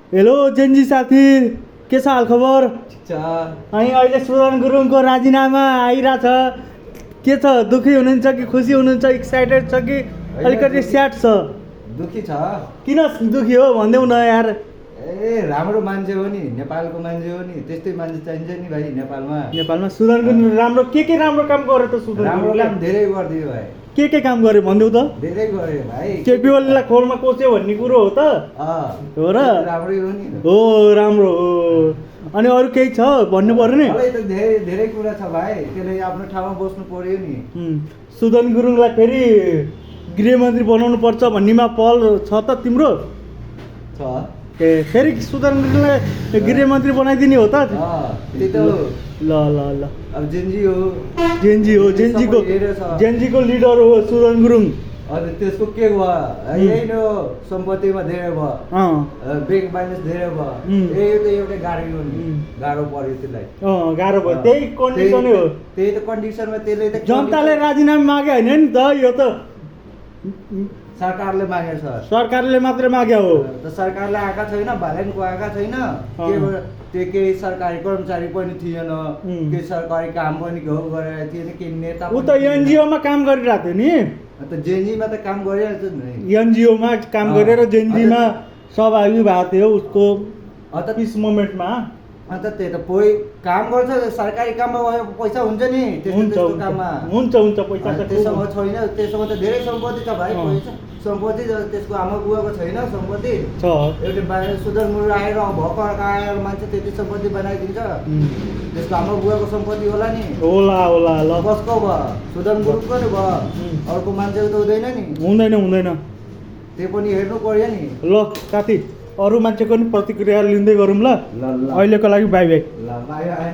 Hello Gen Z साथी, के छ हाल खबर? अनि अहिले सुदन गुरुङको राजीनामा आइरहेछ। के छ, दुखी हुनुहुन्छ कि खुसी हुनुहुन्छ, एक्साइटेड छ कि अलिकति स्याड छ? दुखी छ। किन दुखी हो भनिदेऊ न यार। ए राम्रो मान्छे हो नि, नेपालको मान्छे हो नि, त्यस्तै मान्छे चाहिन्छ नि भाइ नेपालमा। सुदन गुरुङ राम्रो के राम्रो काम गर्यो त? सुदन राम्रो गुरुङले काम धेरै गरिदियो भाइ। के काम गर्यो भनिदेऊ त? धेरै गर्यो भाइ। केपी ओलीलाई खोरमा कोच्यो भन्ने कुरो हो त? हो र? राम्रै हो नि। हो, राम्रो हो। अनि अरू केही छ भन्नु पर्यो नि? अब त धेरै धेरै कुरा छ भाइ, त्यसले आफ्नो ठाउँमा बस्नु पर्यो नि। सुदन गुरुङलाई फेरि गृहमन्त्री बनाउनु पर्छ भन्नेमा पहल छ त तिम्रो? छ। ए फेरि सुदन गुरुङलाई गृहमन्त्री बनाइदिने हो त? त्यही त हो। ल ल ल, अब जेन्जी हो। जेन्जीको लिडर हो सुदन गुरुङ। अनि त्यसको के भयो? यही नै हो, सम्पत्तिमा धेरै भयो, ब्याङ्क ब्यालेन्स धेरै भयो। यही त एउटा गाह्रो हो नि, गाह्रो पर्यो त्यसलाई। गाह्रो भयो, त्यही कन्डिसनै हो। त्यही त कन्डिसनमा त्यसले त जनताले राजीनामा मागे होइन नि त, यो त सरकारले मागे सर। सरकारले मात्रै मागे हो। त सरकारले आएका छैन, भ्यालेन्टको आएका छैन। त्यो केही सरकारी कर्मचारी पनि थिएन, केही सरकारी काम पनि गरेर थिएन, केही नेता ऊ त एनजिओमा काम गरिरहेको थियो नि। त जेएनजीमा त काम गरिहाल्छ नि। एनजिओमा काम गरेर जेएनजीमा सहभागी भएको थियो उसको पिस मोमेन्टमा। अन्त त्यही त काम गर्छ, सरकारी काममा पैसा हुन्छ नि, त्यस्तो काममा हुन्छ पैसा त्योसँग छैन। त्यससँग त धेरै सम्पत्ति छ भाइ, पैसा सम्पत्ति त्यसको आमा बुवाको छैन सम्पत्ति छ। एउटा सुदन गुरुङ आएर भर्खर आएर मान्छे त्यति सम्पत्ति बनाइदिन्छ, त्यसको आमा बुवाको सम्पत्ति होला नि। होला ल। कसको भयो? सुदन गुरुङको नि भयो, अर्को मान्छेको त हुँदैन नि। हुँदैन। त्यो पनि हेर्नु पर्यो नि। ल साथी, अरू मान्छेको पनि प्रतिक्रिया लिँदै गरौँ ल। अहिलेको लागि बाई बाई। ल बाई बाई।